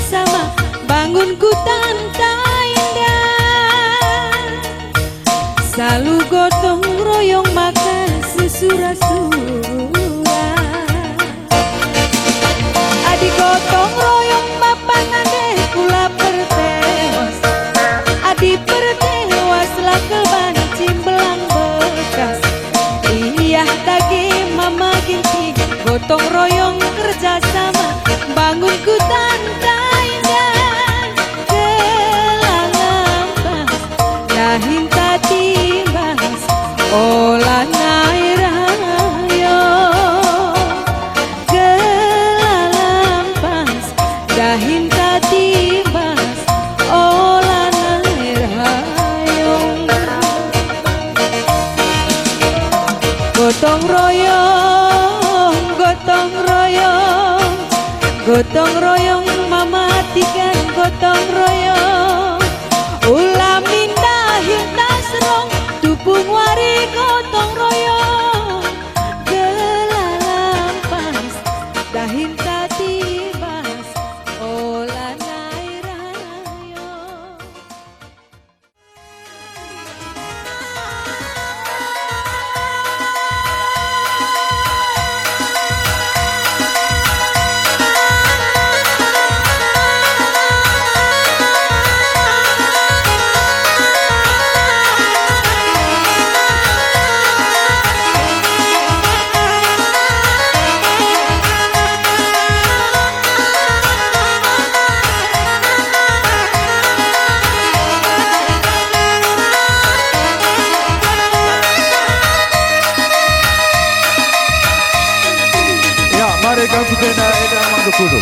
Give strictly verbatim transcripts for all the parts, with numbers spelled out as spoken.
sama bangun kutanta indah. Salu gotong royong maka sesura-sura. Adi gotong royong bapa nande kula pertewas. Adi pertewas la kelban cimbelang bekas. Iah dage mama Ginting gotong royong kerja sama bangun kutanta indah. Kelalampas dahin tatimbas ola nai rayo. Kelalampas dahin tatimbas ola nai rayo. Gotong royong, gotong royong, gotong royong mamatikan gotong royong. Ula mindah intas rong tupung wari gotong royong. Kelalampas dahin tatimbas ola nai rayo. Ya, mari kami bina eda mandu kudu.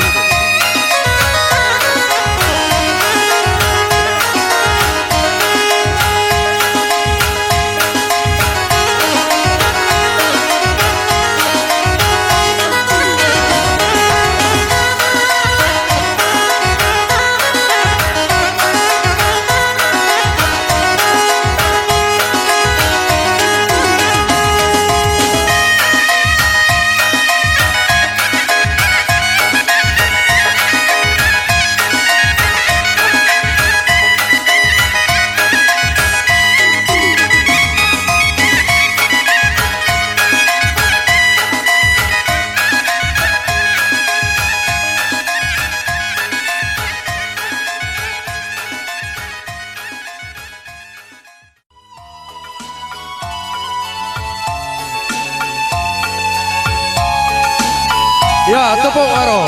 Ya, tepuk baru.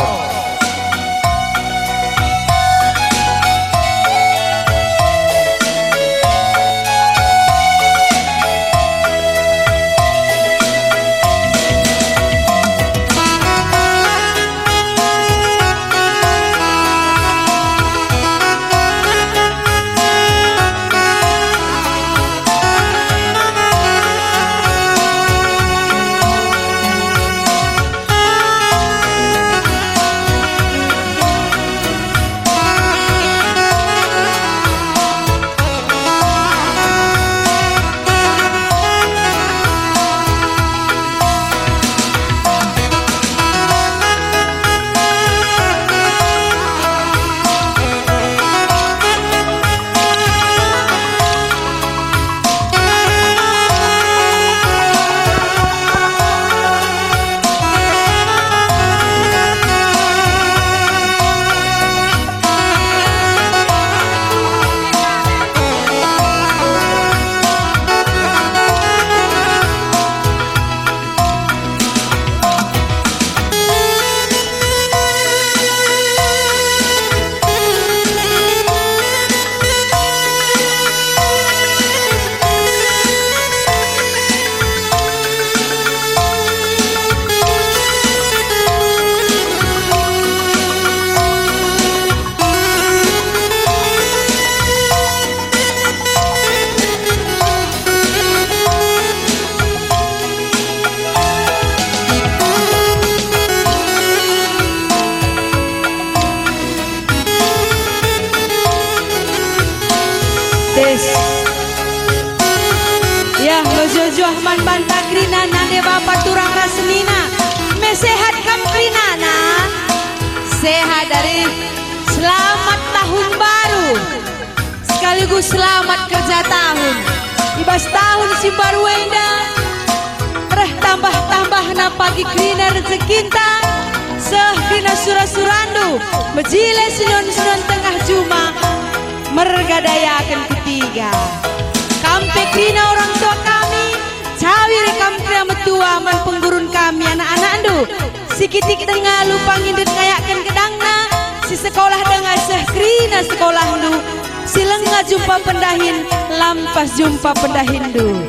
Tes. Yah, mejuah-juah man banta kerina nande bapa turang ras senina. Me sehat kam kerina, na? Sehat, ari. Selamat Tahun Baru, sekaligus selamat kerja tahun. I bas tahun si mbaru enda, reh tambah-tambahna pagi kerina rejekinta, seh kerina sura-surandu, mejile sinon-sinon tengah juma, merga dayaken ketiga. Kam pe kerina orang tua kami, cawir kam kerina metua man penggurun kami anak-anakndu. Si kitik denga lupa ngindet ngayakken gedangna, si sekolah denga seh kerina sekolahndu, si langa jumpa pendahin, lampas jumpa pendahinndu.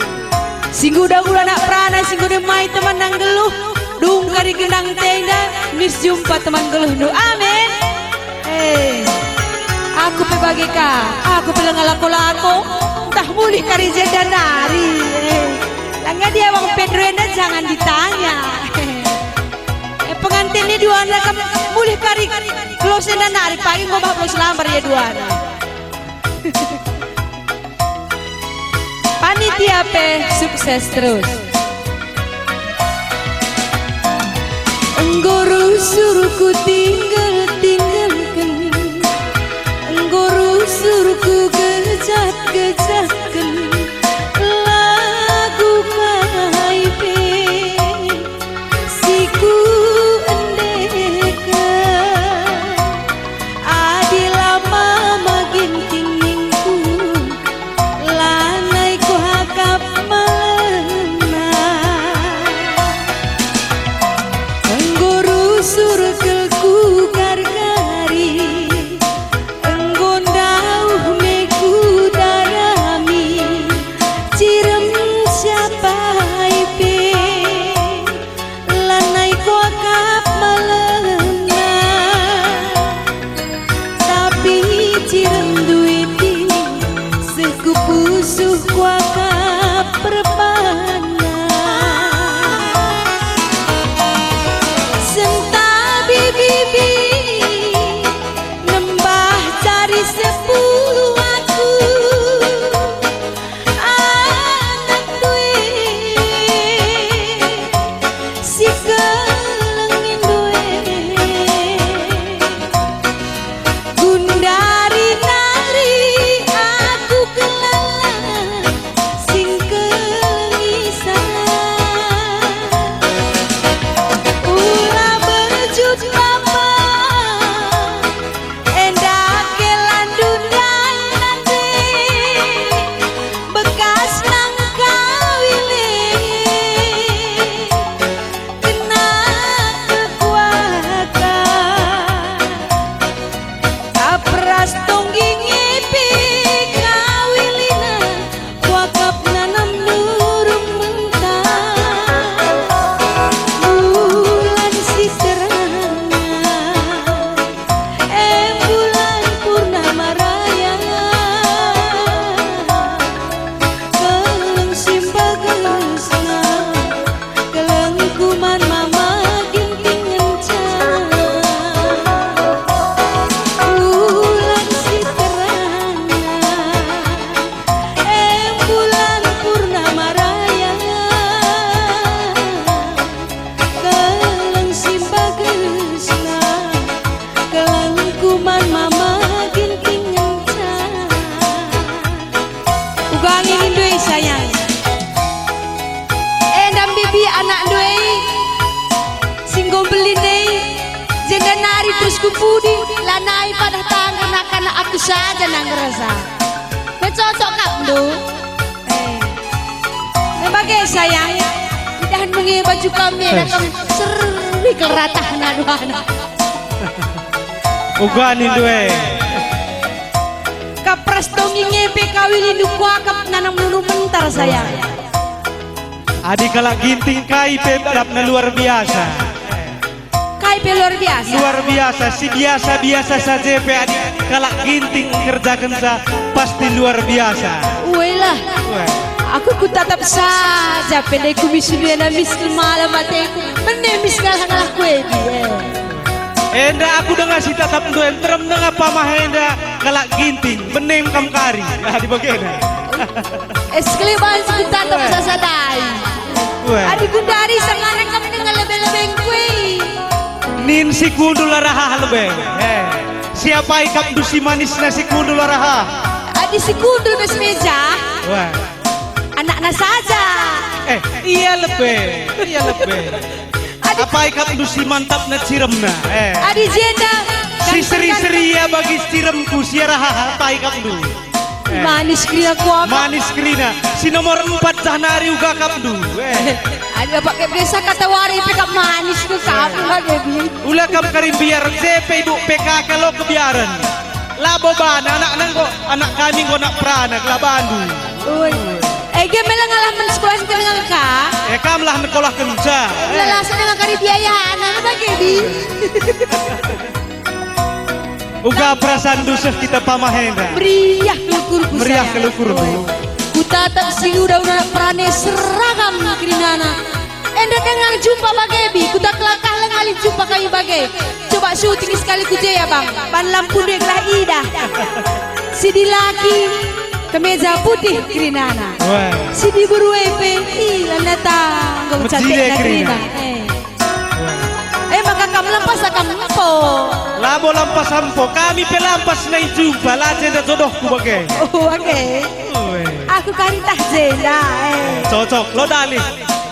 Si nggo dahul anak perana, si nggo demai temanna nggeluh, dung kari gendang tenda, mis jumpa teman nggeluhndu. Amin. Eh, aku pe bage ka, aku pe langa lako-lako, ntah mulih kari jenda nari. Eh, langa dia wang Pedro enda jangan ditanya. Eh, pengantin ni duana kam mulih kari, close enda nari pagi ngobah blos lambar ia duana. Panitia pe sukses terus. Enggo rusur ku tinggal-tinggalken, enggo rusur ku gejat-gejakken, lagu kai pe si kuendeken. Adi la mama Ginting ningku, lanai kuakap malem. Enggo rusur kal ku gargari, enggo ndauh me ku darami, cirem siapai pe. Lanai kuakap malemna, tapi cirem duit i seh ku pusuh kuakap perbanna. Sentabi bibi nembah cari sepuluh aku. Anakndu e, si kelengindu e, gundari nari aku kelala sing kelengi sa. Ula bejut bapa, enda ke landu ndai nande, bekas nang kawile, kena kekuaka. Kapras tonggi ngipi kawilina, kuakap nanam nurung mentah. Bulan si terang, e bulan purnama raya, keleng si mbagesna, keleng kuman mama Ginting ngenca. Bulan si terang, e bulan purnama raya, keleng si mbagesna, keleng kuman mama Ginting ngenca. Uga nge nindu e sayang. Enda mbibi anakndu e, si enggo mbelin e, jenda nari terus ku pudi, lanai padah tangger nakanak aku saja nang ngerasa. Mecotok kap ndu. Eh. Bage sayang, idahndu nge baju kami enda kam seri kel ratahna duana. Uga nindu e. Kapras tongi nge pe kawilindu kuakap nanam nunu mentar sayang. Adi kalak Ginting kai pe dapna luar biasa. Kai pe luar biasa. Luar biasa, si biasa-biasa saja pe adi kalak Ginting ngerjakenca pasti luar biasa. Uelah. Weh. Aku kutatap saja pe ndai kumis ndu enda mis malam ateku. Mene mis ngalah-ngalah kue di, eh. Enda aku denga si tatap ndu e, nterem denga pamah enda kalak Ginting, benem kam kari. Nah, di bagena. Es keliban si kutatap sasadai. Weh. Adi gundari sangana kam denga lebe-leben kue. Nin si kundul arah lebe. Eh. Siapa ikapndu si manisna si kundul araha? Adi si kundul bas meja. Wah. Anakna saja. Eh, ia lebe, ia lebe. Adi Apa ikapndu si mantapna ciremna? Eh. Adi jenda Si seri-seri ia bagi ciremku si araha, apa ikapndu? Eh. Manis kerina kuakap. Manis kerina. Si nomor empat jah nari uga akapndu. Eh. Adi apa ke biasa kata wari pe kap manis ke kap Eh. Bage bi. Ula kam kari mbiar, je pe ibu P K K lo kebiaren. Labo bana anakna enggo, anak kami enggo anak perana, kelabandu. Ui. Ege mela ngalah men sekolah si kenal ka? Eh, kam lah nekolahkenca. Eh. Lala senang kari biaya anak bage bi. Uga perasaan duseh kita pamah enda. Meriah kelukurku Meriah saya. Kelukurmu. Kutatap si uda-uda perane seragam kerinana. Enda denga jumpa bage bi, kuta kelakah lenga lit jumpa kami bage. Coba syuting sekali ku je ya bang, ban lampu dek lah idah. Si dilaki kemeja putih kerinana. Wah. Si diberu e pe, ih, lanata, enggo Mejile cantikna kerina. Kerina. Eh. Eh, maka kam lampas akam empo. Labo lampas empo, kami pe lampas nai jumpa, la jenda jodohku bage. Oh, oke. Ue. Aku kari tah jenda, eh. Cocok, lo dalih.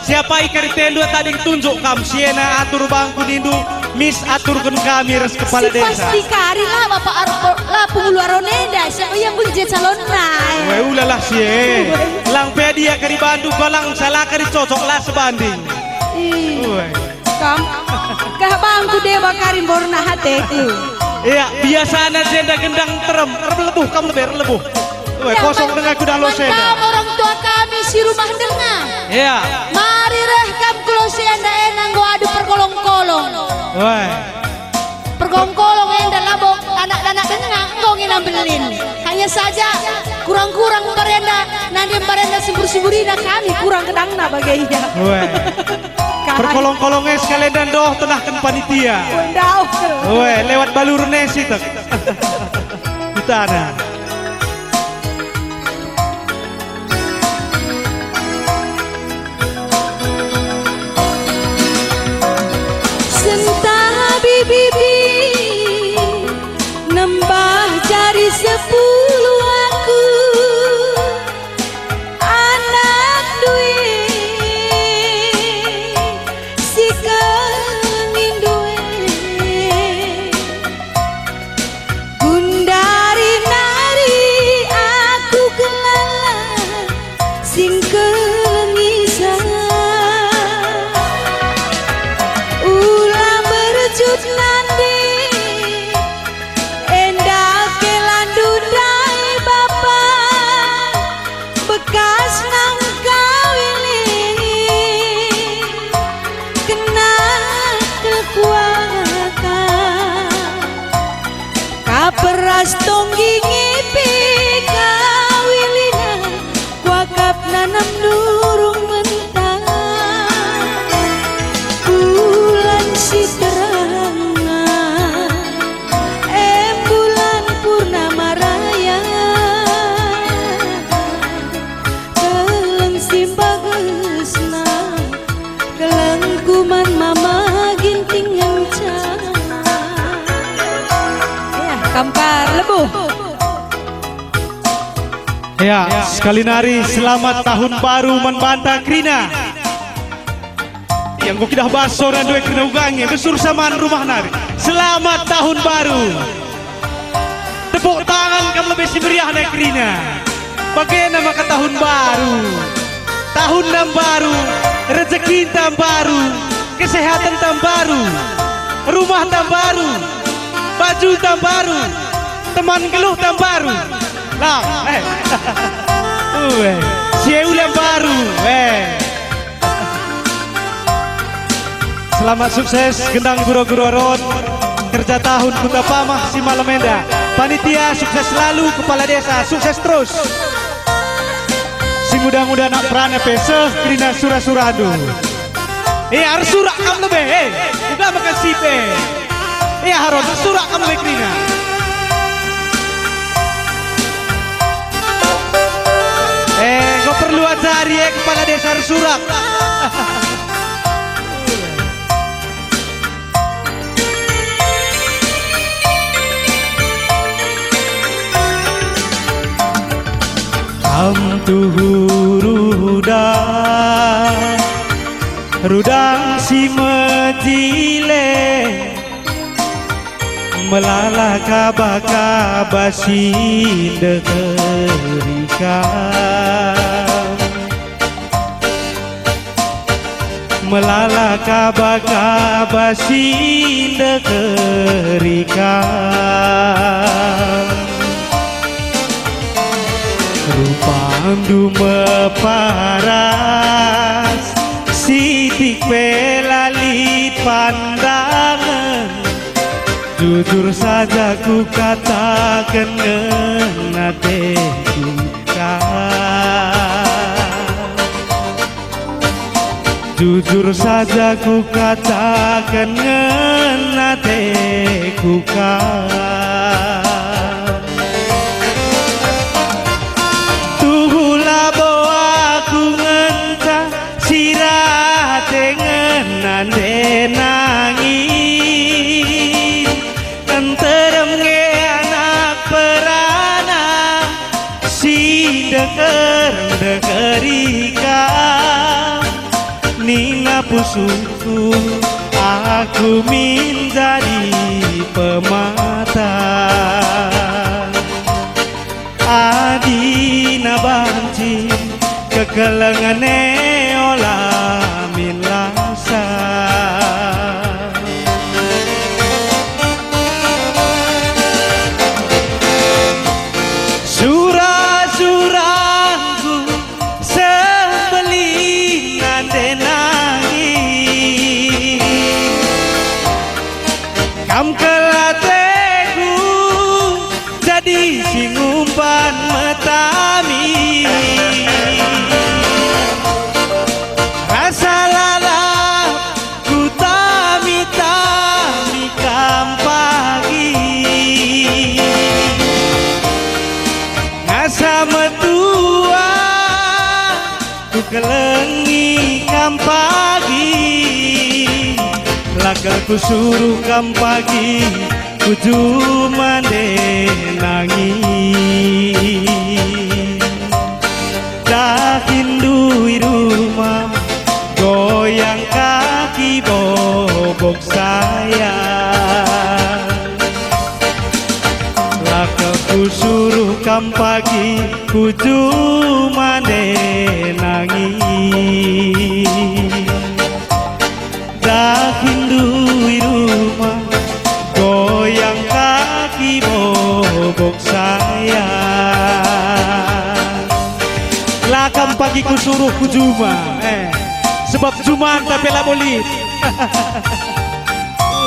Siapa i kari tendu tading tunjuk kam, siena atur bangku nindu, mis aturken kami ras kepala Si desa. Pasti kari lah, Bapak Ar-, la pengulu aron enda, siapa ia pun je calonna, eh. Ue, ulalah sie. Ue. Lang pe dia kari bandu, balang salah kari cocok, la sebanding. Ih. Ue. Kam, kah bangku dewa kari mborna hateku. Ia, biasana jenda gendang terem, erlebuh kam lebe, erlebuh. Ue, Ya, kosong man-, dengaku dalo man senda. Kam orang tua kami si rumah denga. Ia. Mari reh kam ku lo si enda ena enggo adu perkolong-kolong. Ue. Perkolong-kolong enda labo anak-anak denga enggo nge nambelin. Hanya saja kurang-kurang mbarenda, nande mbarenda sembur-semburina kami kurang kedangna bage ia. Ue. Kai. Perkolong-kolong e sekalian dan doh tenahken panitia. Undau. Ue, lewat balur ne sitek. Kutana. Sentabi bibi nembah jari sepuluh aku. Anak due si kelengi due. Gundari nari aku kelala sing kelengi sa. Ula berjut nande Enda ke landu ndai bapa, bekas nangkawi ling, kena kekuakan. Kaperas tonggi ngipi kawilina. Kuakap nanam nurung mentah, bulan si terang, em bulan purnama raya, keleng si mbagesna, kelengku man mama ginting ngenca. Ya, kamkar lebuh. Ya, sekali nari selamat tahun baru man banta kerina. Yang kukidah bas sora ndue kerina uga nge, besur saman rumah nari. Selamat tahun baru. Tepuk tangan kam lebe si meriah nai kerina. Bagena maka tahun baru. Tahun nam baru, rejekinta mbaru, kesehatenta mbaru, rumahta mbaru, bajunta mbaru, teman geluhta mbaru. Lah, eh. Ue, si e ula mbaru, eh. Selamat sukses, gendang guro-guro rot. Kerja tahun Kuta Pamah si malem enda. Panitia sukses selalu, kepala desa sukses terus. Si nguda-nguda anak perana pe seh kerina sura-surandu. E, ersurak kam lebe, e. Uga maka sip, e. E, Harun, ersurak kam lebe kerina. E, enggo perlu ajari, e, kepala desa ersurak. Em tuhu rudang, rudang si mejile, melala kaba-kaba si ndekeri kam. Melala kaba-kaba si ndekeri kam. Rupandu meparas, sitik pe la lit pandangen. Jujur saja kukataken ngena ateku ka. Jujur saja kukataken ngena ateku ka. Tuhu labo aku ngenca si rate ngena ande nangin. Nterem nge anak perana si ndeker-ndekeri kam. Nina pusuhku, aku min jadi pemata. Adina banci kekelengen e ola min lasa. Sura-surangku seh mbelin ande nangis. Kam kal ateku jadi si ngumpan metami. Rasa lalap kutami-tami kam pagi. Ngasa metua kukelengi kam pagi, la kal kusuruh kam pagi, ku juma ande nangis. Dahinndu i rumah, goyang kaki bobok sayang. La kal kusuruh kam pagi, ku juma ande nangis. Dahinndu i rumah, goyang kaki bobok sayang. La kam pagi kusuruh ku juma, eh, sebab jumanta pe labo lit.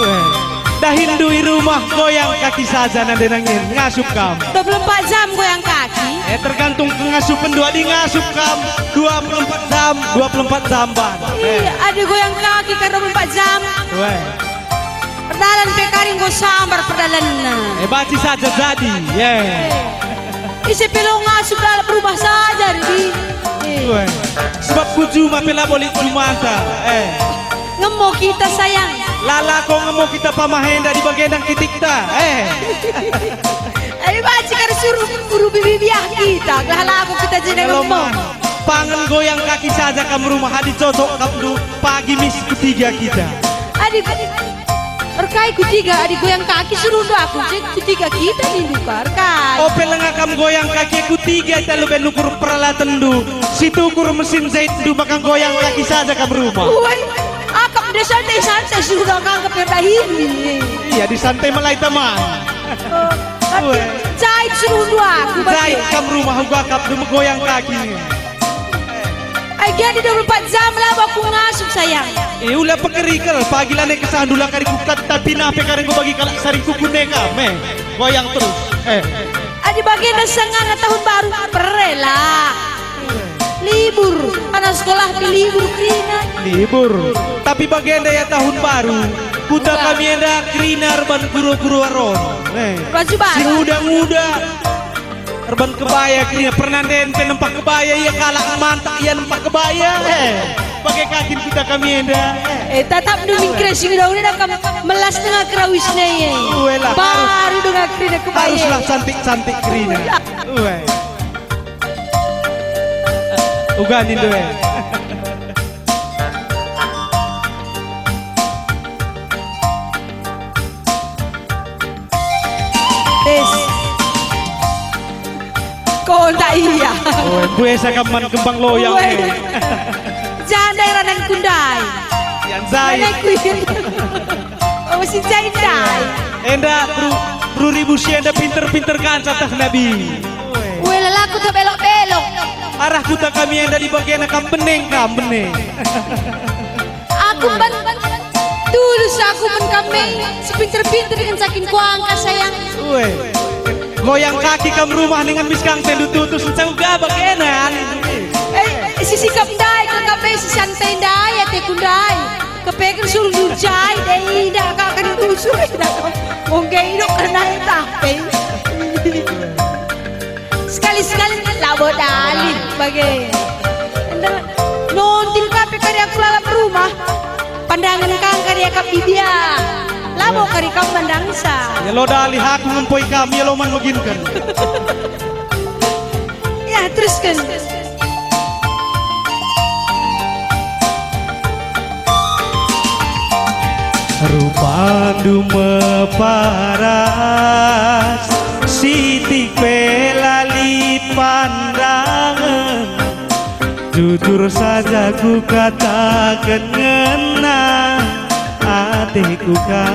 Weh. Dahinndu i rumah goyang kaki saja nande nangin, ngasup kam. Dua puluh empat jam goyang kaki? Eh, tergantung kengasupenndu, adi ngasup kam dua puluh empat jam, dua puluh empat jam ban. Eh. Iya, adi goyang kaki kan dua puluh empat jam. Weh. Perdalan pe kari enggo sambar perdalanna. Eh, banci saja jadi, ye. Eh. Ise pe lo ngasup lalap rumah saja, Ridi. Eh. Weh. Sebab ku juma pe labo lit jumanta. Eh. Ngemo kita, sayang. La lako ngemo kita pamahenda di bagenda kitikta. Eh. Ayo banci kari suruh guru bibi biah kita. Gelah lako kita jenda ngemo. Pangen goyang kaki saja kam rumah, adi cocok kapndu, pagi mis kutiga kita. Adi, erkai kutiga, adi goyang kaki suruhndu aku, je kutiga kita nindu ka, erkai. Ope langa kam goyang kaki kutiga, ita lebe nukur peralatenndu, si tukur mesin jahitndu maka goyang kaki saja kam rumah. Woi, akap nde santai-santai sudah ngangkep yang dahin. Iya, di santai melai teman. Eh, tapi Woi. Jahit suruhndu aku, bagi. Jahit kam rumah, uga akapndu megoyang kaki. Ai, gia di dua puluh empat jam labo aku ngasup, sayang. Eh, ula pekerikel, pagi lanai kesahndu la kari kukat, tapi nape kari enggo bagi kalak saring kukune kam, eh. Goyang terus, eh. Adi bagenda sangana tahun baru, perela. Libur, anak sekolah pe libur kerina. Libur, tapi bagenda ya tahun baru, kuta Uga. Kami enda kerina erban guru-guru aron, eh. Baju baru. Si nguda-nguda. Erban kebaya kerina, pernanden pe nempah kebaya, ia kalak mantak ia nempah kebaya, eh. Bage ka kin kuta kami enda, eh. Eh, tatap demi kira si udah-udah kam melas denga kerawisna, eh. Uelah, harus, baru denga kerina kebaya. Haruslah cantik-cantik kerina. Udah. Ue. Uga nindu e. Tes. Ko ndak ia? Oh, mbuesa kam man kembang loyang Weh. e. Jandai rananku ndai. Yang zai. Rananku ia. Oh, si jai ndai. Enda bru, bru ribu si enda pinter-pinter kanca tah nabi. Weh, lelaku tebelok-belok. Arah kuta kami enda di bagena kam beneng, kam beneng. Aku mban tulus aku mban kam me, sepinter-pinter dengan saking kuangka sayang. Ue. Goyang kaki kam rumah dengan miskang tendu tutus, ncau gabak enan. Eh, sisikap ndai ke kam me, sisantai ndai ateku ndai. Kepeken suruh ndujai deh, indah kak kena tusur, indah. Mungkin idok kena etah, eh. Sekali-sekali labo dali bage. Enda, nontil ka pe kari aku lalap rumah. Pandangen kang kari akap bidia. Labo kari kam mandangsa. Ya lo dali aku ngempoi kam, ya lo man meginken. Ya, terusken. Rupandu meparas, sitik pe la lit pandangen. Jujur saja kukataken ngena ateku ka.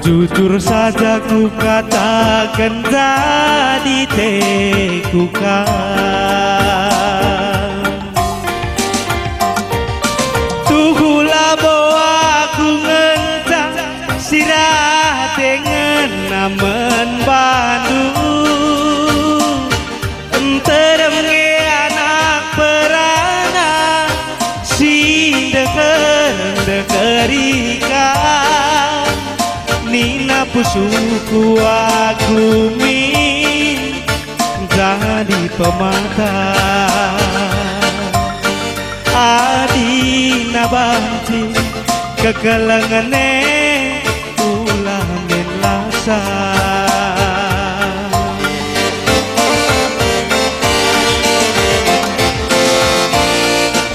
Jujur saja kukataken jadi teku ka. Tuhu labo aku ngenca sirate ngena man bandu. Nterem nge anak perana si ndeher-ndeheri kam. Nina pusuhku aku min jadi pemata. Adina banci kekelengen e ulah min lasa.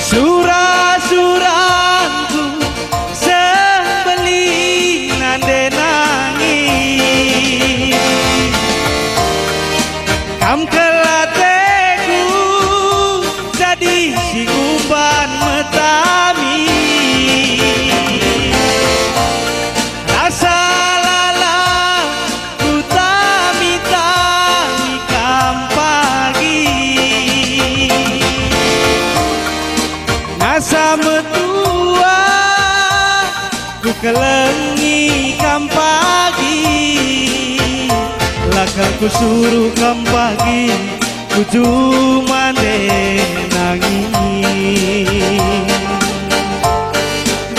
Sura-surangku seh mbelin nande nangis. Kam kal ateku jadi si ngumban metami. Rasa lalap kutami-tami kam pagi. Ngasa metua kukelengi kam pagi. La kal kusuruh kam pagi, ku juma nde nangi.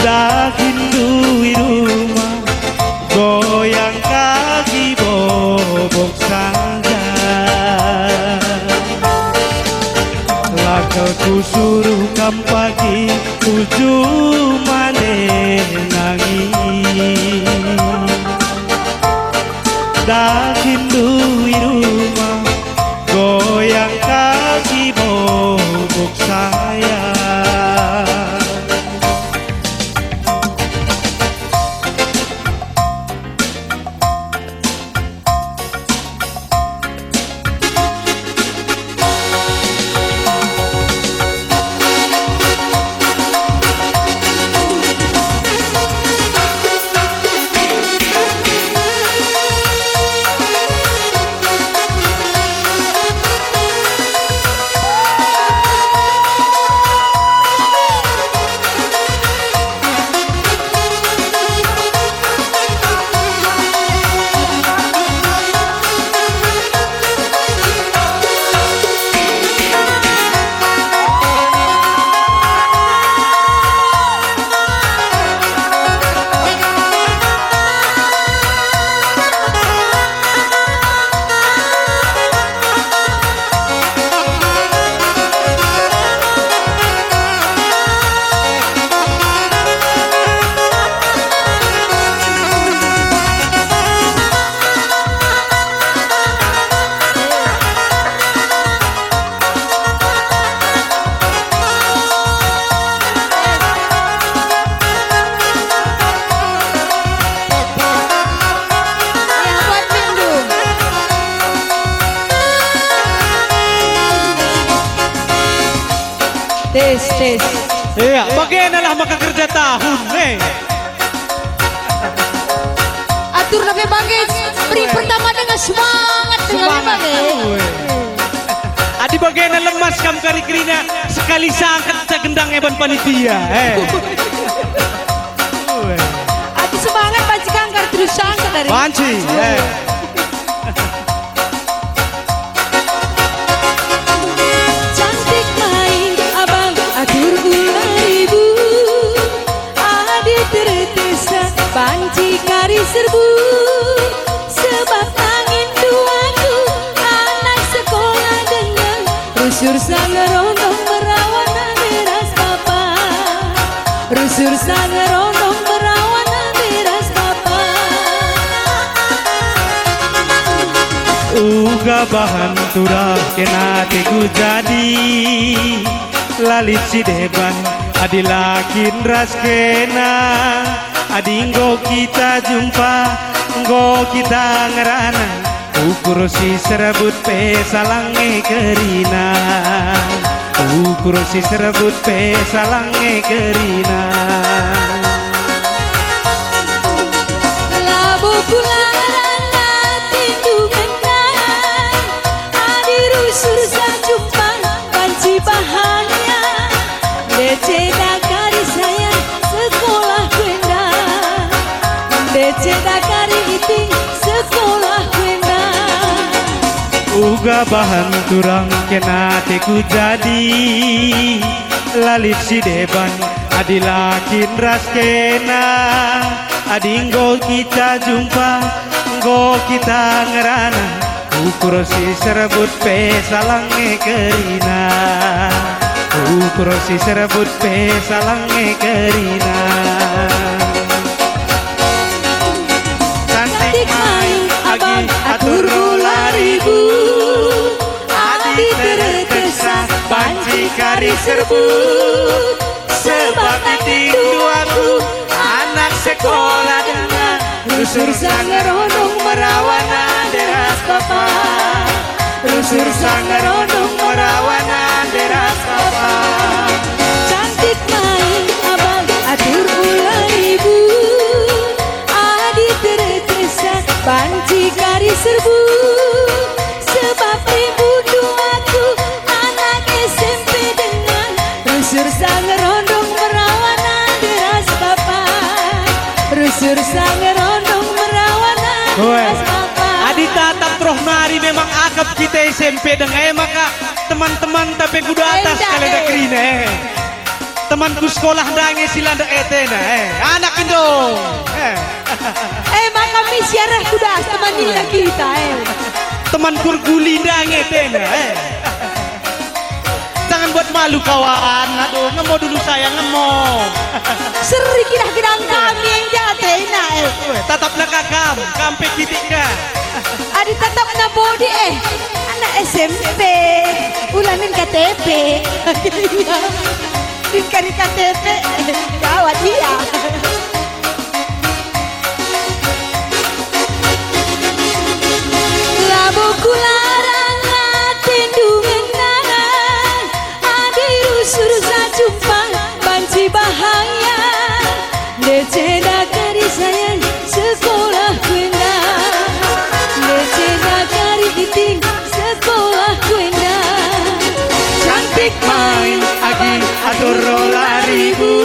Dahinndu i rumah, goyang kaki bobok saja. La kal kusuruh kam pagi, ku juma nde nangi. Dahinndu i rumah, goyang kaki bobok saya. Tes, tes. Iya, bagena lah maka kerja tahun, eh. Atur nape bage, beri pertama dengan semangat, dengan semangat, bage. Adi bagena lemas kam kari kerina, sekali sangket segendang eban panitia, eh. Adi semangat banci kangkar terus sangket dari. Banci, eh. Cantik mai abang atur gula ribu. Adi tertesa banci kari serbu. Sebab angin duaku anak sekolah dengan rusur sangerondong merawana deras papa. Rusur sangerondong merawana deras papa. Uga bahan turah kena teku jadi. Lalip si deban, adi la kin ras kena, adi enggo kita jumpa, enggo kita ngerana, ukur si serebut pe salang nge kerina, ukur si serebut pe salang nge kerina. Labo kularang atendu ngenang, adi rusur sajumpang banci bahagia. Ndece dakari sayang sekolah ku enda. Ndece dakari iting sekolah ku enda. Uga bahan turang kena teku jadi. Lalip si deban adi la kin ras kena. Adi enggo kita jumpa, enggo kita ngerana, ukur si serebut pe salang nge kerina, ukur si serebut pe salang nge kerina. Cantik mai abang atur laribu, adi tertesa banci kari serbut. Sebab itindu aku anak sekolah denga, rusur sangerondong merawana deras papa. Rusur sangerondong merawana deras papa. Cantik mai abang atur ulai ibu. Adi tertesa banci kari serbu. Sebab rindu aku anak S M P denga. Rusur sangerondong merawana deras papa. Rusur sangerondong merawana deras papa. Adi tatap roh nari memang akap kita S M P denga, eh, maka teman-teman tape kuda atas kalenda kerina, eh. Temanku sekolah ndange si la ndek etena, eh. Anak Indo, eh. Eh, maka misi arah kuda teman nina kita, eh. Teman kurguli ndange etena, eh. Jangan buat malu kawan, aduh, ngemo dulu sayang, ngemo. Seri kidah-kidah kami yang jatena, eh. Weh, tatapna kakam, kampe kitik ka. Adi tatapna bodi, eh. Anak S M P, ulamin K T P. Tingkari K T P, gawat ia. Labo kularang atendu ngenangan, adi rusur sajumpang banci bahagia. Ndece dakari sayang sekolah ku enda. Ndece dakari iting sekolah ku enda. Cantik mai agi atur laribu.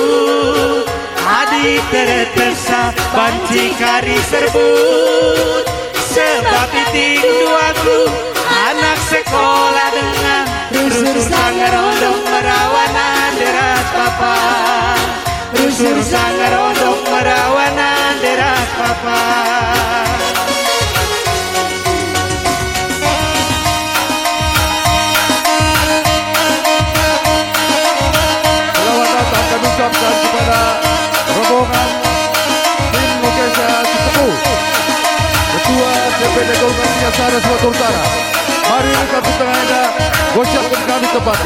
Adi tertesa banci kari serbut. Sebab itindu aku anak sekolah denga. Rusur sangerondong merawana deras papa. Rusur sangerondong merawana deras papa. Selamat datang kami ucapkan kepada rombongan tim Nukesa Cipeku, Ketua D P D Golkar Tiga Sara Sumatera Utara. Mari kita di tengah enda, gocapkan kami tempat.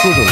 Kudul.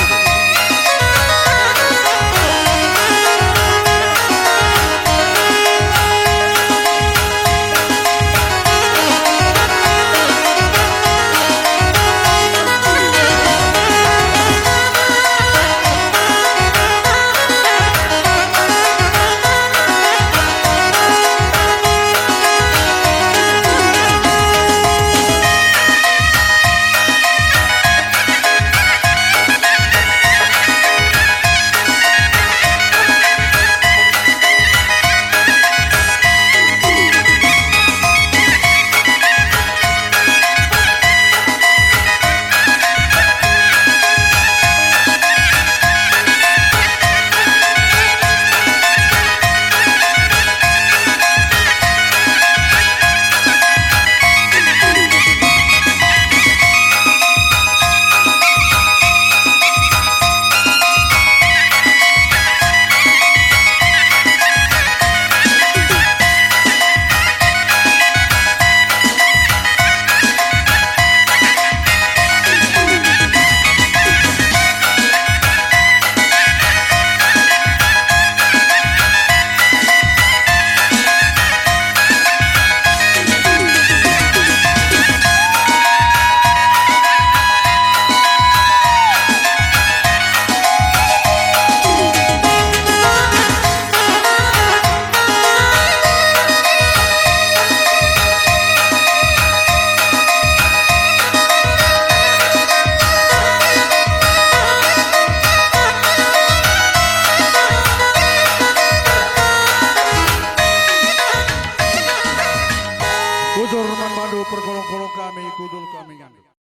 Kudul man bandu perkolong-kolong kami, kudul kami ngandung.